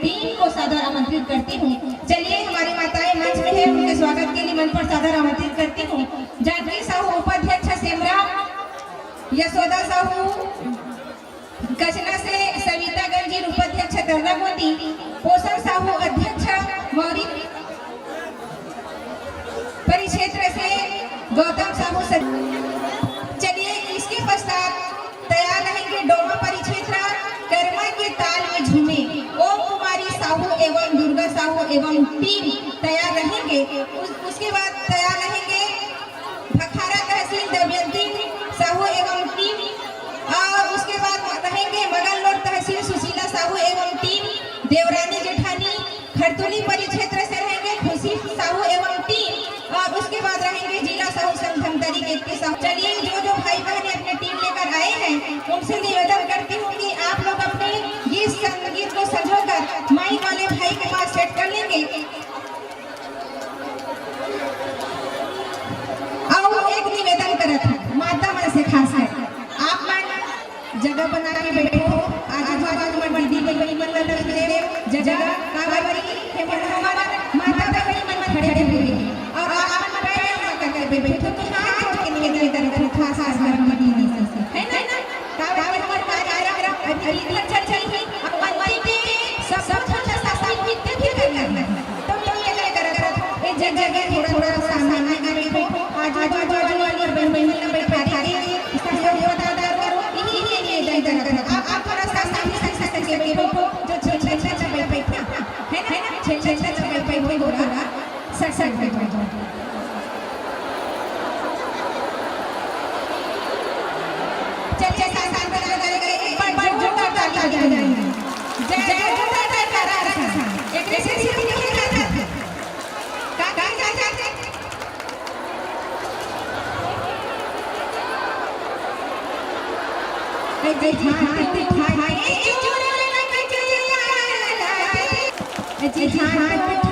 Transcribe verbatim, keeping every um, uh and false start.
Team को सादर आमंत्रित करती हूँ। चलिए, हमारी माताएं मंच में है, उनके स्वागत के लिए मंच पर सादर आमंत्रित करती हूँ। जानकी साहू उपाध्यक्ष सेमरा, यशोदा साहू कचना से, सविता गंजीर उपाध्यक्ष तर्राकोटी, पोषण साहू अध्यक्ष मौरी परिक्षेत्र से, गौतम साहू सच। चलिए, इसके पश्चात तैयार रहेंगे डोमा परिक्षेत्र, कर्मा के ताल में झूमे, ओम कुमारी साहू एवं दुर्गा साहू एवं टीम तैयार रहेंगे। उस, उसके बाद तैयार रहेंगे भखारा तहसील दमयंती साहू एवं टीम, और उसके बाद रहेंगे मगललोड तहसील सुशीला साहू एवं टीम, देवरानी जेठानी, खरतुली परिक्षेत्र से रहेंगे खुशी साहू एवं टीम, और उसके बाद रहेंगे जिला साहू संघ धमतरी के साहू। चलिए, जो जो भाई बहन अपने टीम लेकर आए हैं, उनसे निवेदन करती हूँ कि आप लोग अपने गीत संगीत को संजोकर माइक वाले भाई के पास सेट कर लेंगे। अउ एक निवेदन करत हूँ माता मन से खास कर, आप मन जगह बना के बैठो, आजू बाजू मन दीदी बहिनी मन ला रख दे जगह, काबर कि हे मन हमर माता बहिनी मन खड़े हुए हैं और आप मन पैर ऊपर करके बैठे हो, तो हाथ जोड़ के निवेदन करत हूँ खास खास कर हमर दीदी से, है ना? काबर कि हमर कार्यक्रम अभी इधर चल रही है, अपन मन के सब कुछ अच्छा साफ भी करना है। तो मैं ये ले करत हूँ, ए जगह थोड़ा थोड़ा सामने आगे बैठो, आजू बाजू वाली और बहन बहन बैठा के सहयोग प्रदान करो, यही के लिए निवेदन करत हूँ। आप, आप थोड़ा सामने ही सही सही से बैठो, जो छे छे छे छे बैठ बैठ ना, है ना? छे छे छे छे बैठ बैठ हो थोड़ा सट सट बैठ बैठ। चलिए, साथ साथ बजा बजा के एक बार जोरदार ताली बजाएंगे। जय जोरदार ताली बजा रहे हैं। एक ऐसे ही दिखे जाता है। का, का, का, का, का? जी हाँ, जी हाँ, जी हाँ।